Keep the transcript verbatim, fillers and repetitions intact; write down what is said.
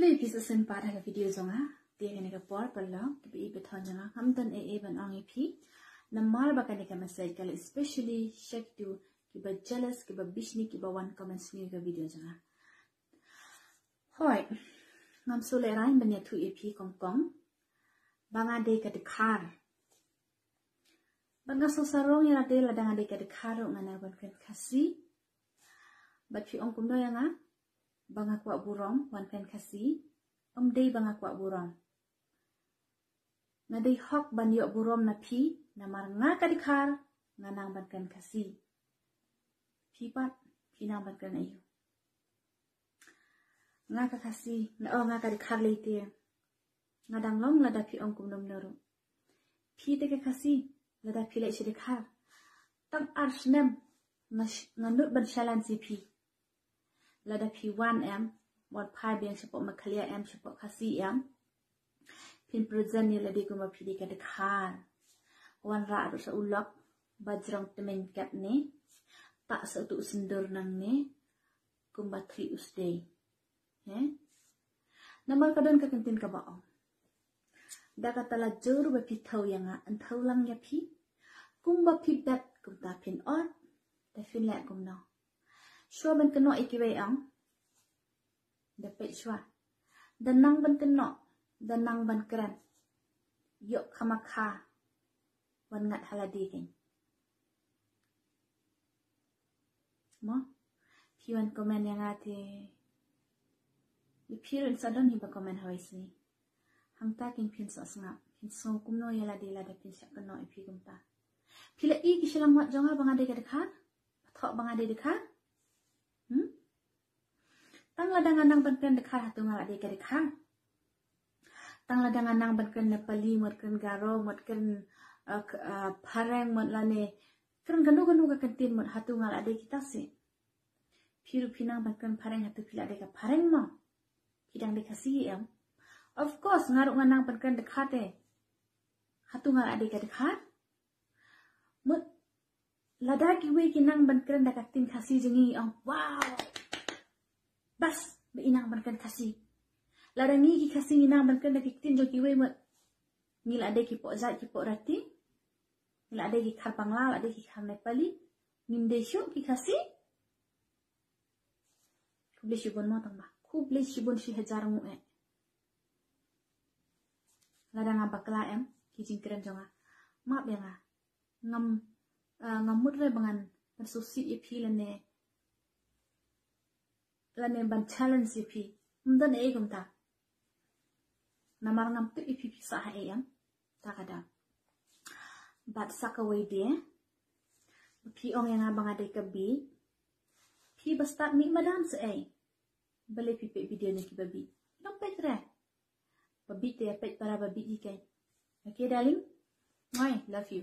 Te phi sa sngewbha ha ka video jong nga. Te kane ka por paralok, kiba i ba thon jong nga, ngam don ei ei ban ong ïa phi. Namar ba kane ka message ka leit specially sha kito kiba jealous, kiba bishni, kiba wan comment sniew ha ka video jong nga. Hooid, ngam sngewlehraiñ ban ïathuh ïa phi kong kong ba nga dei ka dkhar. Bad nga sngewsarong ïa lade lada nga dei ka dkhar ruh nga nang ban kren Khasi. Bad phi ong kumno ïa nga ba nga kwah burom wan kren Khasi? Ym dei ba nga kwah burom. Nga dei hok ban ïoh burom na phi, namar nga ka dkhar, nga nang ban kren Khasi. Phi pat, phi nang ban kren aïu? Nga ka Khasi, nga, oh, nga ka dkhar lei te. Nga dang long lada phi ong kumno kumno ruh. Phi te ka Khasi, lada phi leit sha dkhar, tang ar snem nga sh-, nga nud ban shalan sha phi. Lada phi wan em, wat phai biang shapoh Meghalaya em, shapoh Khasi em, phin present ïa lade kumba phi dei ka dkhar. Wanrah ruh sa u lok ba jrong tymmen katne, tah sa utu u sindur nangne, kumba thli u sdei. He? Namar ka don ka kyntien kaba ong, da kata la jur ba phi thew ïa nga, yn thew lang ïa phi. Kumba phi bet kumta phin ot, da phin leh kumno? Shuwa ban kynnoh ïa kiwei ong, da peit shuwa. Da nang ban kynnoh, da nang ban kren. Ïoh khamakha wan ngat ha lade kein. Mo? Phi wan comment ïa nga te. Ïa phi ruh sa don hi ba comment ha wei sngi. Hangta kein phin sa sngap, phin sngew kumno ïa lade lada phin shah kynnoh ïa phi kumta. Phi la i ki shyllangmat jong nga ba nga dei ka dkhar? Ba thoh ba nga dei dkhar? Hmm? Tang lada nga nang ban kren dkhar hato nga la dei ka dkhar? Tang lada nga nang ban kren Nepali, mut kren Garo, mut kren, uh, k-, uh, Phareng, mut lane kren kano kano ka kyntien, mut hato nga la dei kita seh? Phi ruh phi nang ban kren Phareng, hato phi la dei ka Phareng mo? Phi dang dei Khasi em? Of course, nga ruh nga nang ban kren dkhar te. Hato nga la dei ka dkhar? Mut lada kiwei ki nang ban kren da ka ktien Khasi jong ngi, ong, wow. Bas, ba i nang ban kren Khasi. Lada ngi ki Khasi ngi nang ban kren da ki ktien jong kiwei, mut ngi la dei ki poh jait, ki poh rati. Ngi la dei ki khar Bangla, la dei ki khar Nepali. Ngim dei shuh ki Khasi. Khublei shibun mo tang ba. Khublei shibun shi hajar nguh eh. Lada nga bakla em ki jingkren jong nga, map ïa nga. Ngam, ah, ngam mut re ba ngan, ngan sngewsih ïa phi lane, lane ban challenge ïa phi. Ym don ei kumta. Namar ngam tip ïa phi phi sah ha ei em. Ta ka dang. Bad sa kawei de, ba phi ong ïa nga ba nga dei ka bieit. Phi ba stad mih madan sa ei. Balei phi peit video na kiba bieit? Dang peit re. Ba bieit te peit para ba bieit hi kein. Okay, darling? Moi, love you.